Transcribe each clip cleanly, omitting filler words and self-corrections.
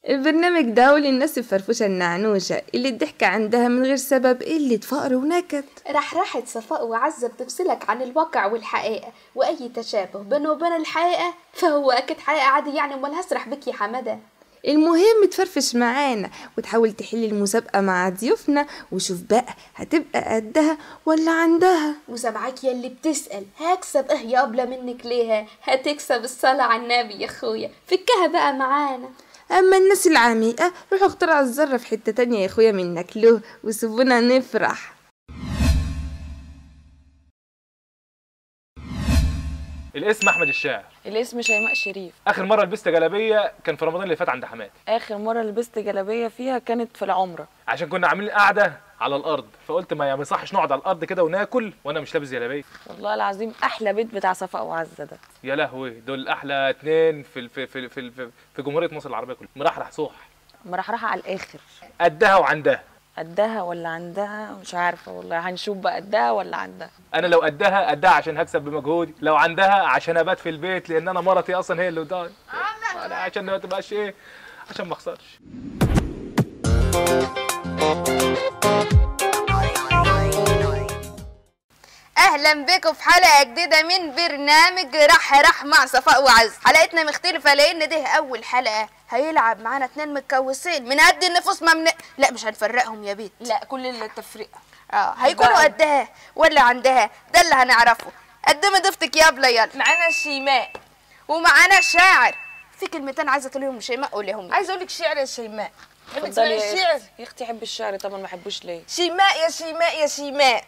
البرنامج ده هو للناس الفرفوشة النعنوشة اللي الضحكة عندها من غير سبب، قلة فقر ونكد. رحرحة صفاء وعزة بتفصلك عن الواقع والحقيقة، وأي تشابه بينه وبين الحقيقة فهو أكيد حقيقة عادي يعني، أمال هسرح بك يا حمادة. المهم تفرفش معانا وتحاول تحل المسابقة مع ضيوفنا، وشوف بقى هتبقى قدها ولا عندها. وسامعاك يا اللي بتسأل هكسب ايه يا أبلة منك ليها؟ هتكسب الصلاة على النبي يا اخويا، فكها بقى معانا. اما الناس العميقة روحوا اخترعوا الذرة في حتة تانية يا اخويا منك له، وسيبونا نفرح. الاسم احمد الشاعر. الاسم شيماء شريف. اخر مرة لبست جلابية كان في رمضان اللي فات عند حماتي. اخر مرة لبست جلابية فيها كانت في العمرة، عشان كنا عاملين قعدة على الارض، فقلت ما يصحش نقعد على الارض كده وناكل وانا مش لابس جلابية. والله العظيم احلى بيت بتاع صفاء وعزه ده. يا لهوي، دول احلى اتنين في في في في, في, في جمهورية مصر العربية كلها. مرحرح صح، مرحرحه على الاخر. قدها وعندها. قدها ولا عندها مش عارفه والله، هنشوف بقى قدها ولا عندها. انا لو قدها قدها عشان هكسب بمجهودي، لو عندها عشان ابات في البيت لان انا مرتي اصلا هي اللي قدامي، انا عشان ما تبقاش ايه، عشان ما اخسرش. اهلا بكم في حلقة جديدة من برنامج رح رح مع صفاء وعز. حلقتنا مختلفة لان ده اول حلقة هيلعب معانا اتنين متكوسين من قد النفوس ما من... لا مش هنفرقهم يا بيت، لا كل التفرقة هيكونوا قدها ولا عندها، ده اللي هنعرفه. قدمي ضيفتك يا بلا. يلا معانا شيماء ومعانا شاعر. في كلمتين عايزه تقوليهم شيماء قوليهم. عايزه اقول لك شعر يا شيماء. تحبي تسمعي الشعر؟ يا اختي احب الشعر طبعا، ما احبوش ليه؟ شيماء يا شيماء يا شيماء،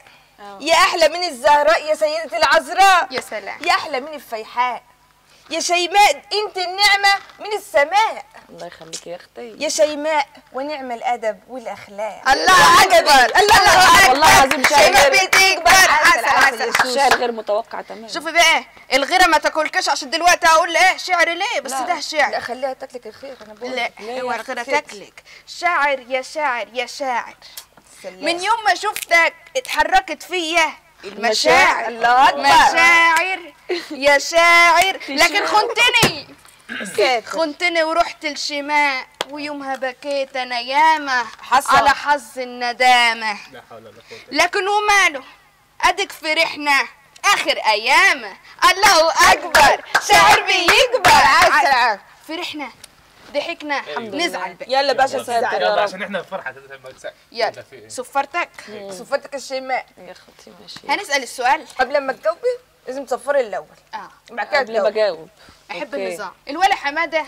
يا احلى من الزهراء يا سيدة العذراء، يا سلام، يا احلى من الفيحاء يا شيماء، انت النعمة من السماء. الله يخليك يا اختي يا شيماء، ونعم الادب والاخلاق. الله اكبر، الله اكبر، والله العظيم شيماء بتكبر. عسل عسل، شعر غير متوقع تماما. شوفي بقى الغيرة ما تاكلكش، عشان دلوقتي هقول ايه شعر ليه، بس ده شعر. لا خليها تاكلك الخير، انا بقول لا اوعى الغيرة تاكلك. شاعر يا شاعر يا شاعر، من يوم ما شفتك اتحركت فيا المشاعر. الله اكبر، مشاعر يا شاعر، لكن خنتني خنتني ورحت لشماء، ويومها بكيت انا ياما على حظ الندامة. لا حول ولا قوة. لكن وماله، اديك فرحنا اخر ايامه. الله اكبر، شاعر بيكبر. فرحنا ضحكنا، نزعل بقى. يلا بقى عشان تزعل، يلا عشان احنا في فرحه. يلا صفرتك صفرتك يا شيماء يا اختي. ماشي، هنسال السؤال قبل ما تجاوبي لازم تصفري الاول. بعد كده قبل ما اجاوب. احب النظام. الولا حمادة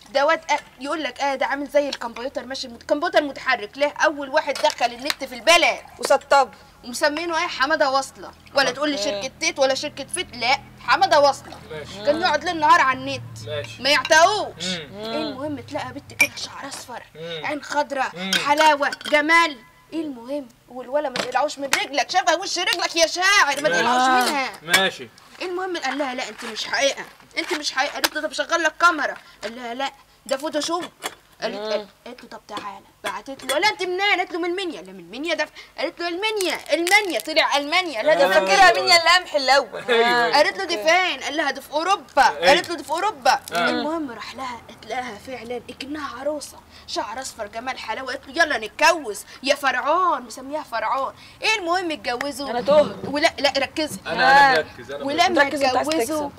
ده واد يقول لك ده عامل زي الكمبيوتر ماشي، كمبيوتر متحرك. ليه؟ اول واحد دخل النت في البلد وسطب، ومسمينه ايه؟ حمادة واصله. ولا تقول لي شركة تيت ولا شركة فيت، لا حمادة واصله. كان يقعد ليل نهار على النت، ما يعتقوش. المهم تلاقى بنت كده شعرها اصفر، عين خضراء، حلاوة، جمال. ايه المهم، والولا ما تقلعوش من رجلك، شبه وش رجلك يا شاعر، ما تقلعوش منها. ماشي. المهم قال لها لا انت مش حقيقة، انت مش حقيقة. قالت له طب شغل لك كاميرا. قال لها لا ده فوتوشوب. قالت له طب تعالى. بعتت له لا انت منين؟ قالت له من المنيا. لا من المنيا ده. قالت له المنيا، المانيا، طلع المانيا. لا ده فاكرها منيا القمح الاول. قالت له دي فين؟ قال لها دي في اوروبا. قالت له دي في اوروبا. المهم راح لها تلاقاها فعلا اكنها عروسه، شعر اصفر، جمال، حلاوة. قالت له يلا نتجوز يا فرعون، مسميها فرعون. ايه المهم اتجوزوا. انا تهت. ولا لا ركزي، انا مركز. انا ولما اتجوزوا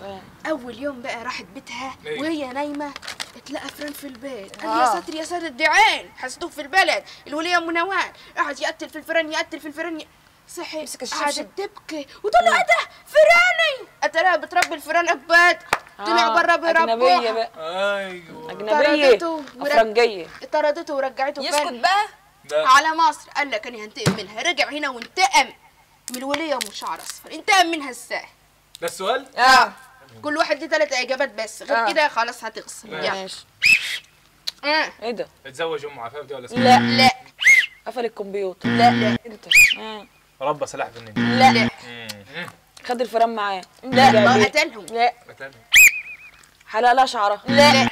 اول يوم بقى راحت بيتها وهي نايمة اتلقى فران في البيت. قال يا ساتر يا ساتر، دي عين حسدوه في البلد. الوليه ام نوال قعد يقتل في الفيران، يقتل في الفيران. صحي قعدت تبكي وتقول له ايه ده فيراني. قتلها بتربي الفيران اكباد، طلع بره بيربوها. اجنبية بقى. ايوه اجنبية افرنجيه. طردته ورجعته يسكت بقى على مصر. قال لك انا هنتقم منها. رجع هنا وانتقم من الوليه ام شعر اصفر. انتقم منها ازاي؟ ده السؤال؟ كل واحد ليه 3 اجابات بس، غير كده خلاص هتخسر. ماشي. ايه ده؟ اتزوج ام عفاف دي ولا اسمها؟ لا لا. قفل الكمبيوتر. لا لا. انت ربى سلاحف النينجا. لا لا. خد الفيران معاه. لا ما قتلهم. لا قتلهم. حلق لها شعرها. لا.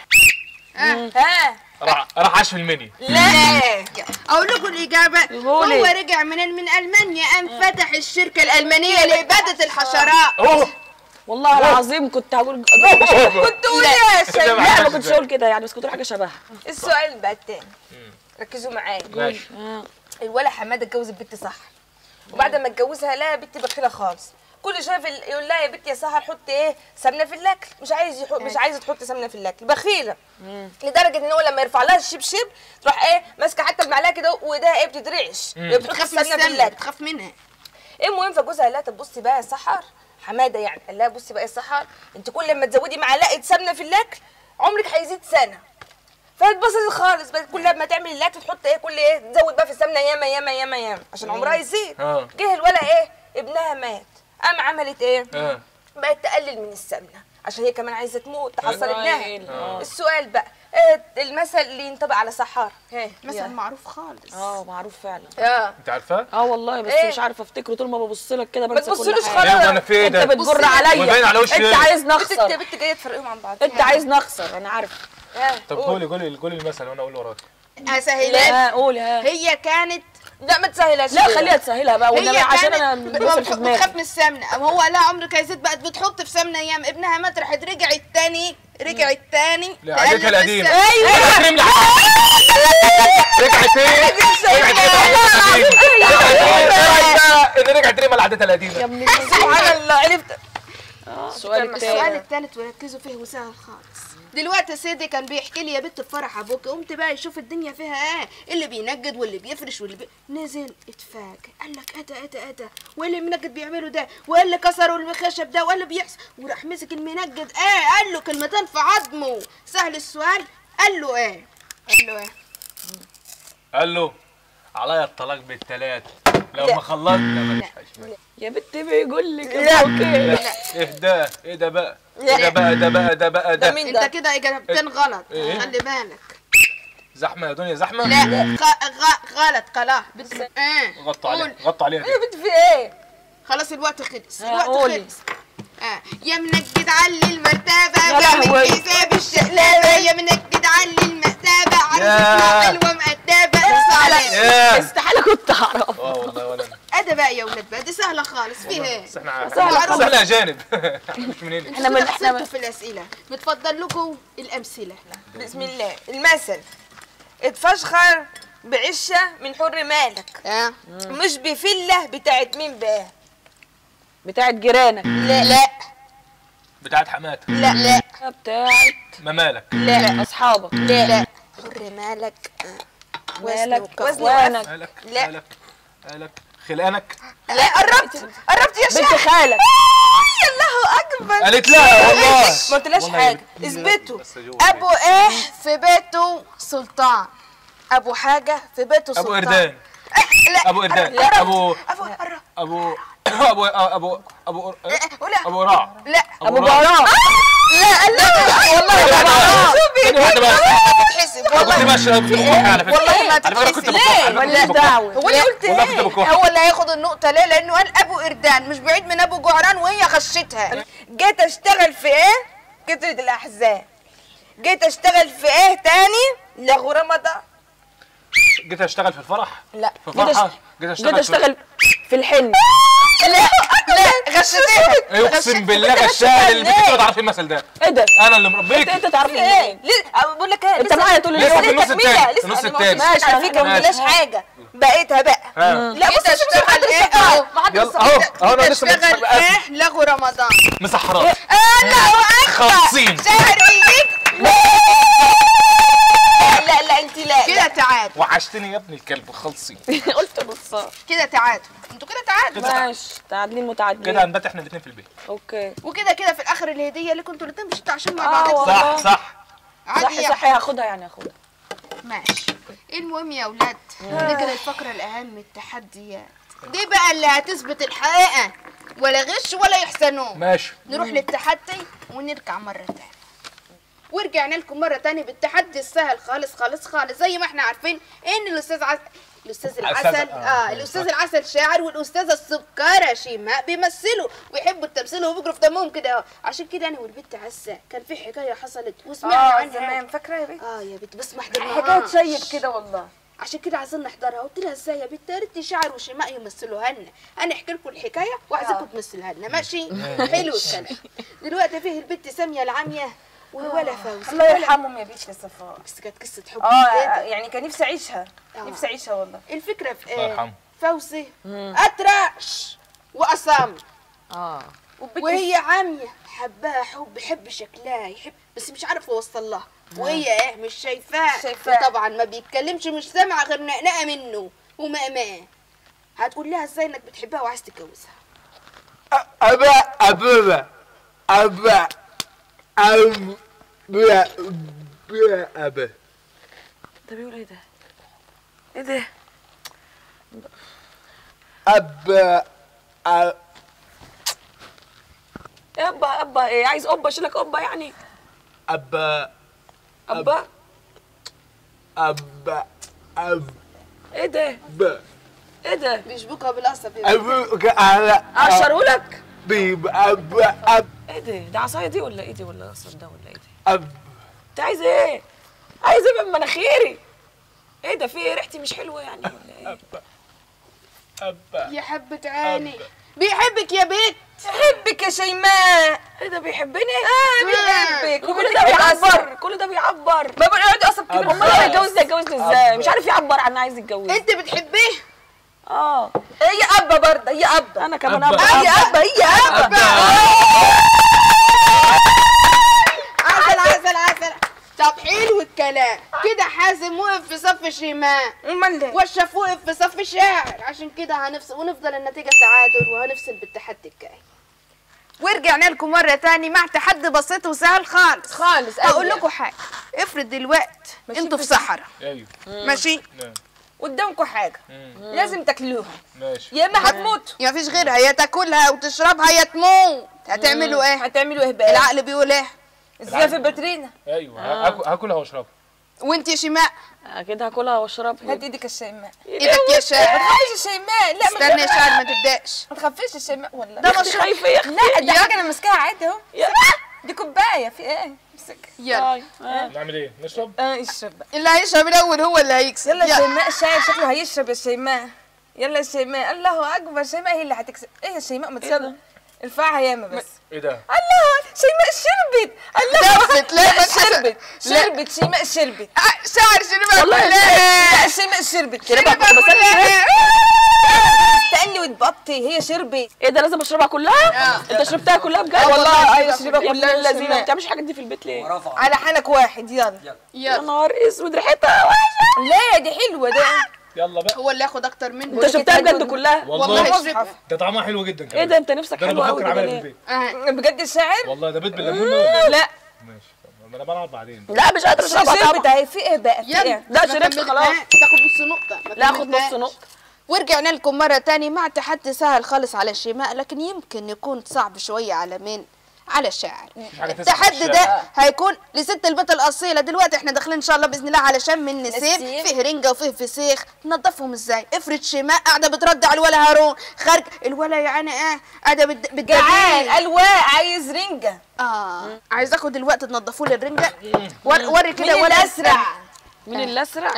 ها راح عاش في المنيا. لا اقول لكم الاجابة. هو رجع منين؟ من المانيا. قام فتح الشركة الالمانية لاباده الحشرات. اوه والله العظيم كنت هقول كنت تقول يا شيماء. لا ما كنتش هقول كده يعني، بس كنت هقول حاجة شبهها. السؤال بقى التاني، ركزوا معايا. ماشي. الولا حمادة اتجوز البت سحر، وبعد ما اتجوزها لا بنت بخيله خالص، كل شوية يقول لها يا بنت يا سحر حطي ايه سمنه في الاكل، مش عايز مش عايزه تحط سمنه في الاكل، بخيله لدرجة ان هو لما يرفع لها الشبشب تروح ايه ماسكه حتى المعلقة كده وايديها ايه بتترعش، بتخاف من السمنة، بتخاف منها. المهم فجوزها قال لها طب بصي بقى يا سحر، حمادة يعني قال لها بصي بقى يا سحر، انت كل لما تزودي معلقه سمنه في الاكل عمرك هيزيد سنة. فاتبسطت خالص، بقت كل ما تعمل الاكل تحط ايه كل ايه تزود بقى في السمنة ياما ياما ياما ياما عشان عمرها يزيد. جه الولا ايه ابنها مات، قام عملت ايه؟ بقت تقلل من السمنة عشان هي كمان عايزه تموت تحصل ابنها. السؤال بقى إيه المثل اللي ينطبق على سحار؟ مثل معروف خالص. معروف فعلا. انت عارفاه؟ والله بس مش عارفه افتكره، طول ما ببص لك كده بنسى ما كل تبصلوش حاجة. خالص. انا في ايه ده؟ انت بتجر عليا، على وشي. انت عايز نخسر. انت بنت جاية تفرقهم عن بعض، انت عايز نخسر انا عارفه. طب قولي قولي قولي المثل وانا اقول وراك. اسهلها. قولي. هي كانت لا ما تسهلهاش. لا خليها تسهلها بقى والنبي، عشان انا بتخاف من السمنة. هو لا عمرك هيزيد، بقت بتحط في سمنه ايام ابنها مات، راحت رجعت تاني، رجعت تاني لعادتها القديمة. ايوه رجعت ايه؟ رجعت رجعت ريما لعادتها القديمة. سبحان الله. عرفت. السؤال الثالث وركزوا فيه وسهل خالص. دلوقتي يا سيدي كان بيحكي لي يا بنت بفرح ابوك، قمت بقى يشوف الدنيا فيها ايه، اللي بينجد واللي بيفرش واللي نزل اتفاجئ، قال لك ايه ده ايه ده ايه ده، وايه اللي المنجد بيعمله ده، وايه اللي كسروا الخشب ده، وايه اللي بيحصل، وراح مسك المنجد ايه قال له كلمتين في عظمه. سهل السؤال. قال له ايه؟ قال له ايه؟ قال له عليا الطلاق بالثلاثة لو ما خلصت. لا يا بنت بيقول لك ابوك ايه ده؟ ايه ده بقى؟ ايه ده بقى؟ ده بقى ده بقى ده انت كده اجابتين غلط، خلي بالك. زحمة يا دنيا زحمة. لا غلط خلاص. غطوا عليها، غطوا عليها. يا بنت في ايه؟ خلاص الوقت خلص، الوقت خلص. يا منجد علي المرتبة بعمل حساب الشقلبه، يا منجد علي المرتبة عروستنا حلوة مؤدبة. استحالة كنت اعرف. والله ولا انا. ادي بقى يا ولاد بقى، دي سهلة خالص. فيها ايه؟ بس احنا اجانب. مش من هنا. احنا من احنا في الاسئلة. متفضل لكم الامثلة. بسم الله. المثل اتفشخر بعشه من حر مالك، مش بفله بتاعت مين بقى؟ بتاعت جيرانك. لا لا. بتاعت حماتك. لا لا. بتاعت ممالك. لا. اصحابك. لا لا. حر مالك. مالك وزنك. مالك. لا. مالك خلقانك. لا قربت قربت يا شيخ. بنت خالك. الله اكبر. قالت لا والله ما قلتلهاش حاجة. اثبتوا. ابو ايه في بيته سلطان؟ ابو حاجة في بيته سلطان. ابو قردان. لا. ابو قردان. ابو ابو ابو ابو ابو ابو قراع. لا. ابو قراع. لا لا والله ابو قراع. تتحسب والله. كنت ماشي كنت بكح على فكرة. والله ما تتحسب. ليه؟ ولا دعوه. هو اللي قلت ايه؟ هو اللي هياخد النقطة ليه؟ لانه قال ابو قردان مش بعيد من ابو جعران وهي غشتها. جيت اشتغل في ايه؟ كترة الاحزان. جيت اشتغل في ايه تاني؟ لغو رمضان. جيت اشتغل في الفرح؟ لا. في فرحه. جيت اشتغل في الحنة. لا لا غشتها. اقسم بالله غشاها. البنت ما تعرفش المثل ده. ايه ده؟ انا اللي مربيك. انت تعرف ايه؟ ليه بقول لك ايه؟ انت معايا طول اليوم. لسه في النص الثاني. النص الثاني. ماشي على فكرة ما قلناش حاجة. بقيتها بقى. لا بص اشتغل ايه اهو. اهو اهو انا لسه اشتغل ايه؟ لغو رمضان. مسحرات. الله اكبر. 50 شهر بيجيك. لا لا انت لا. كده تعادل. وحشتني يا ابن الكلب. خلصي. قلت نصها. كده تعادل. انتوا كده تعادل. ماشي تعادلين متعادلين. كده هنبات احنا الاثنين في البيت. okay. وكده كده في الاخر الهدية اللي كنتوا الاثنين مش عشان مع بعض. صح صح صح صح. هاخدها يعني هاخدها. ماشي. المهم يا اولاد نيجي للفقرة الاهم، التحديات. دي بقى اللي هتثبت الحقيقة، ولا غش ولا يحسنون. ماشي. نروح للتحدي ونرجع مرة ثانية. ورجعنا لكم مرة تانية بالتحدي السهل خالص خالص خالص. زي ما احنا عارفين ان الاستاذ الاستاذ العسل الاستاذ العسل شاعر، والاستاذه السكاره شيماء بيمثلوا ويحبوا التمثيل وبيجروا في دمهم كده. عشان كده انا والبنت عزه كان في حكاية حصلت وسمعنا عنها زمان. فاكره يا بنت؟ يا بنت بس ما حضرناهاش. حكاية تشيب كده والله. عشان كده عايزين نحضرها. قلت لها ازاي يا بنت؟ قالت لي شاعر وشيماء يمثلوها لنا، انا احكي لكم الحكاية وعايزاكم تمثلوها لنا. ماشي؟ حلو الكلام. دلوقتي فيه البنت سامية العميه والولا فوزي، الله يرحمهم يا بنت يا صفاء، بس كانت قصة حب يعني كان نفسي اعيشها، نفسي اعيشها والله. الفكرة في ايه؟ فوزي اطرش واصم وهي عامية، حبها حب، يحب شكلها، يحب بس مش عارف يوصل لها، وهي ايه مش شايفاه، وطبعا ما بيتكلمش، مش سامعه غير نقنقه منه ومأماه. هتقول لها ازاي انك بتحبها وعايز تتجوزها؟ أبا أبا أبا أبا أبا. ده بيقول ايه ده؟ ايه ده؟ أبا أبا أبا ايه؟ عايز قبة؟ اشيلك قبة يعني؟ أبا أبا أبا أبا. ايه ده؟ ايه ده؟ بيشبكها بالقصب. اقشرهولك؟ أب أب. ايه ده؟ ده عصاية دي ولا ايه دي ولا قصب ده ولا ايه دي؟ أب. انت عايز ايه؟ عايز ايه من مناخيري؟ ايه ده في ايه؟ ريحتي مش حلوة يعني ولا ايه؟ أب أب يا حبة عيني بيحبك يا بنت، بيحبك يا شيماء. ايه ده بيحبني؟ بيحبك. كل ده بيعبر، كل ده بيعبر. ما بيقعد قصب كده. امال لو هيتجوزني هيتجوزني ازاي؟ مش عارف يعبر عن عايز يتجوز. انت بتحبيه؟ هي ابا برضه، هي ابا. انا كمان ابا. هي ابا، هي ابا. عسل عسل عسل. طب حلو الكلام كده. حازم وقف في صف شيماء، والشف وقف في صف شاعر، عشان كده هنفصل ونفضل النتيجة تعادل، وهنفصل بالتحدي الجاي. ورجعنا لكم مرة تاني مع تحدي بسيط وسهل خالص خالص. هقول لكم حاجة، افرض دلوقتي انتوا في صحراء، ايوه ماشي، قدامكم حاجة لازم تاكلوها، ماشي، يا اما هتموتوا، يا مفيش غيرها، يا تاكلها وتشربها يا تموت. هتعملوا ايه؟ هتعملوا ايه بقى؟ العقل بيقول ايه؟ ازاي في باترينا؟ ايوه هاكلها واشربها. وانت يا شيماء؟ اكيد هاكلها واشربها. هات ايدك يا شيماء. ايدك يا شاعر. ما تخافيش يا شيماء. لا استني يا شاعر ما تبداش. ما تخافيش يا شيماء والله. ده مش خايفة يا اختي. لا دي حاجة انا ماسكاها عادي اهو. دي كوباية في ايه؟ امسك. يلا نعمل ايه؟ نشرب؟ اشرب بقى. اللي هيشرب الاول هو اللي هيكسب. يلا يا شيماء، الشاعر شكله هيشرب يا شيماء. يلا يا شيماء، الله اكبر، شيماء هي اللي هتكسب. ايه يا شيماء ما تشرب، ارفعها ياما بس. ايه ده؟ الله شيماء شربت. الله لفت. لا شربت، شربت شيماء شربت. شاعر شربها كلها. لا شيماء شربت، شربها بس انا استني وتبطي، هي شربت. ايه ده لازم اشربها كلها؟ انت شربتها كلها بجد؟ والله ايوه شربها كلها. يا ابن اللذينه، ما بتعملش الحاجات دي في البيت ليه؟ على حنك واحد. يلا يا نهار اسود ريحتها وحشة. لا دي حلوة ده. يلا بقى هو اللي ياخد اكتر منه. انت شربتها بجد كلها؟ والله ده طعمها حلو جدا كمان. ايه ده انت نفسك حلو قوي ده، انا بفكر اعملها في البيت بجد يا شاعر؟ والله ده بيت بالليمون ولا لا؟ ماشي، ما انا بلعب بعدين. لا مش قادرة اشربها. شربت اهي. في ايه بقى؟ في ايه؟ لا شربت خلاص. تاخد نص نقطة. لا اخد نص نقطة. ورجعنا لكم مرة تاني مع تحدي سهل خالص على شيماء، لكن يمكن يكون صعب شوية على مين؟ على الشاعر. التحدي ده هيكون لست البيت الاصيلة. دلوقتي احنا داخلين ان شاء الله باذن الله على شم النسيم، فيه رنجه وفيه فسيخ، ننضفهم ازاي؟ افرض شيماء قاعدة بترد على الولا هارون، خارج الولا يعني ايه قاعدة جعان الواء عايز رنجه. عايز اخد الوقت تنضفوا لي الرنجه. وري كده ولا اسرع. مين اللي اسرع؟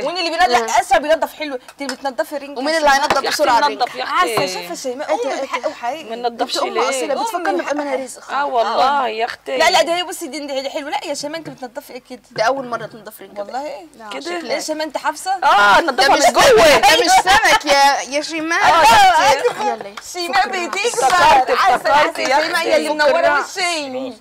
ومين اللي بينضف اسرع؟ بينضف حلو. انت بتنضفي الرنجه. ومين اللي هينضف بسرعة الرنجه؟ عارفه شايفه شيماء امي بحق وحقيقي. ما ننضفش ليه؟ اصيلة بتفكرنا بامانه رزق. والله يا اختي. لا لا ده هي بصي دي حلوة. لا يا شيماء انت بتنضفي ايه كده؟ ده اول مرة تنضف رنجه والله. ايه كده؟ ليه يا شيماء انت حافظه؟ نضفها من جوه. ده مش سمك يا شيماء. يلا شيماء بتكبر. عسل يا شيماء يا اللي منورة وشي.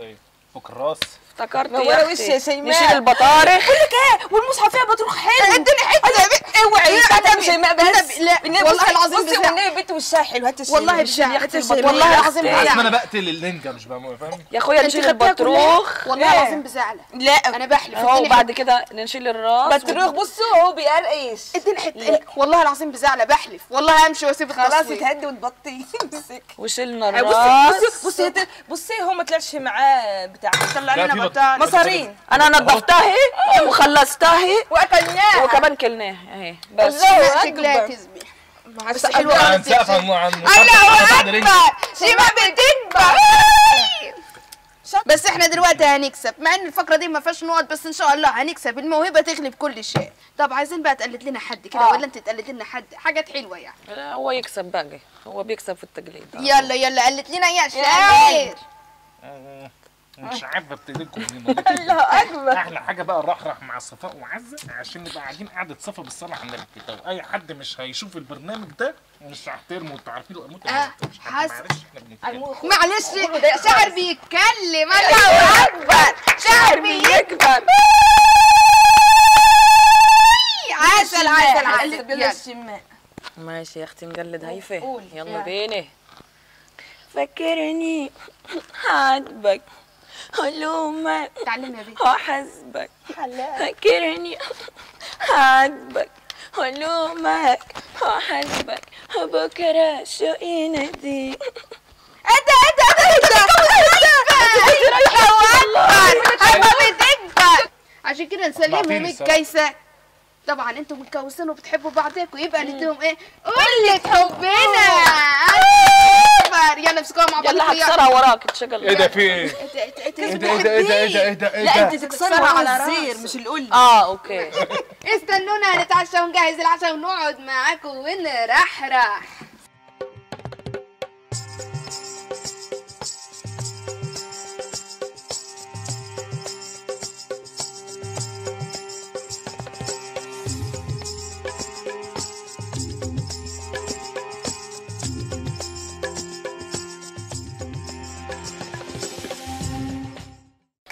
فك الراس. افتكرت يا وش يا شيماء. نشيل البطارخ. بقول لك ايه، والمصحف فيها بطروخ حلو. اديني حتة. اوعي بتاعت شيماء بس. لا والله العظيم بصي والنبي بنت وشها حلو. هاتي الشيماء والله بشع. والله العظيم بزعل. انا بقتل اللينجا مش فاهم يا اخويا. نشيل البطروخ والله العظيم بزعله. لا انا بحلف. اهو بعد كده نشيل الراس بطروخ. بصوا هو بيقرقش. اديني حتة والله العظيم بزعله. بحلف والله همشي واسيب التصوير. خلاص اتهدي وتبطي. امسك. وشيلنا الراس. بصي بصي هو ما طلعش معاه بتاع، طلع لنا مصارين. انا نظفتها وخلصتها واكلناها وكمان كلناها اهي. بس شكلها تسبيح بس حلوة. هنسقف عن الله اكبر. شيماء بتكبر. بس احنا دلوقتي هنكسب، مع ان الفقرة دي ما فيهاش نقط، بس ان شاء الله هنكسب. الموهبة تغلب كل شيء. طب عايزين بقى تقلد لنا حد كده، ولا انت تقلد لنا حد؟ حاجات حلوة يعني. لا هو يكسب بقى، هو بيكسب في التقليد. يلا يلا قلد لنا يا شاعر. مش عارفه ابتدي لكم منين. الله اكبر. احلى حاجة بقى الرحرح مع صفاء وعزه، عشان نبقى قاعدين قعدة صفا بالصلاة على النبي كده، واي حد مش هيشوف البرنامج ده مش هحترمه. انتوا عارفين اموت. معلش معلش، شاعر بيتكلم. الله اكبر، شاعر بيكبر. عسل عسل عسل. يلا الشماء. ماشي يا اختي، نقلد هيفا. يلا بينا. فكرني عاتبك علومك، تعلمي يا بنتي وحاسبك. فكرني عاتبك علومك وحاسبك، بكره شو ينادي. انت انت انت انت بتكبر. عشان كده نسلمهم الكيسة. طبعا انتم متكوسين وبتحبوا بعضكم، يبقى نديهم ايه؟ قلة حبنا. يلا امسكوها مع بعض. يلا هكسرها وراك. اتشغل. ايه ده في ايه؟ ايه ده ايه ده ايه ده ايه ده ايه ده؟ لا انت تكسرها على الزير مش القلة. okay. استنونا هنتعشى ونجهز العشاء ونقعد معاكم ونرحرح.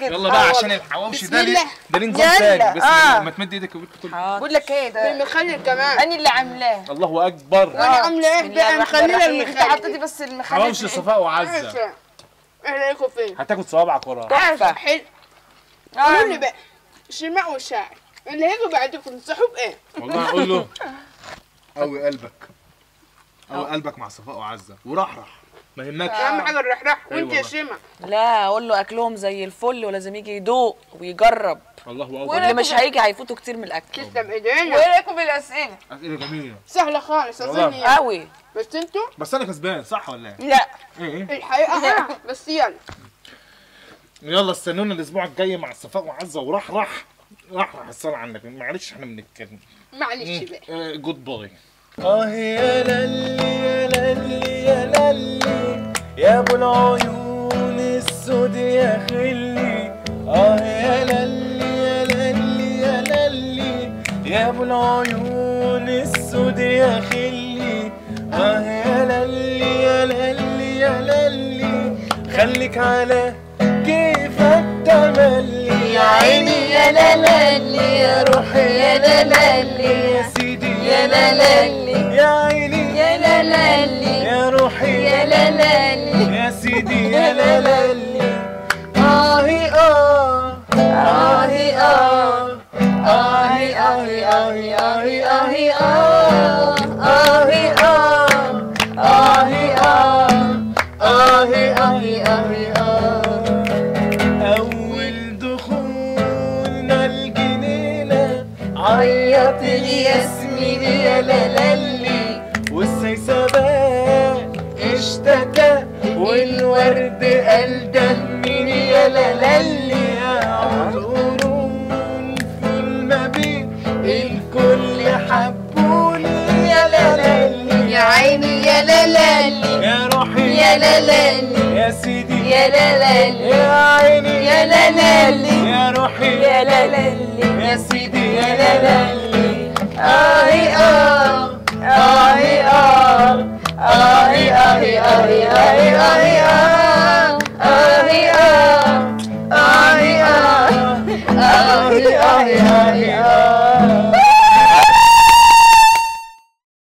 يلا بقى عشان الحواوشي ده ليه ده ليه نظام تاني. بسم الله. ما تمد ايدك وبنت كل. بقول لك ايه ده؟ بالمخلل كمان. انا اللي عاملاه. الله اكبر. وانا عامله ايه بقى؟ مخلله المخلل. حطيتي بس المخلل. حواوشي صفاء وعزه. ايه رايكم فيه؟ هتاكل صوابعك وراها. تحفة. حلو. قولوا لي بقى الشماء والشاعر اللي هيجوا بعدكم تنصحوا بايه؟ والله اقول له قوي قلبك، قوي قلبك مع صفاء وعزه ورحرح، ما يهمكش. اهم حاجة الرحرح. وانت يا شيماء؟ لا اقول له اكلهم زي الفل، ولازم يجي يدوق ويجرب. الله اكبر. واللي مش هيجي هيفوتوا كتير من الاكل. تسلم ايدينا. وايه رايكم في الاسئلة؟ اسئلة جميلة سهلة خالص اظن يعني قوي. بس انتوا بس انا كسبان صح ولا ايه؟ لا ايه الحقيقة. بس يلا يلا استنونا الاسبوع الجاي مع صفاء وعزه ورحرح. رحرح الصلاة على النبي. معلش احنا بنتكلم. معلش بقى. goodbye. يا للي يا للي يا للي يا ابو العيون السود يا خلي. يا للي يا للي يا للي يا ابو العيون السود يا خلي. يا للي يا للي يا للي خليك على كيفك تملي. يا عيني يا لالي يا روحي يا لالي يا سيدي يا لالي يا عيني يا لالي يا روحي يا لالي يا سيدي يا لالي. آهي آه آهي آه آهي آهي آهي آهي آهي آه آهي آه آهي آه آهي آهي آهي آه. أول دخولنا الجنينة عيط الياسمين يا لالي، والسيسبان اشتكى والورد قال ده مين يا لالي. يا عذرون في المبيت الكل حبوني يا لالي. يا عيني يا لالي يا روحي يا لالي يا سيدي يا لالي يا عيني يا لالي يا روحي يا لالي يا سيدي يا لالي. آهي آه آهي آه آهي آهي آهي آه.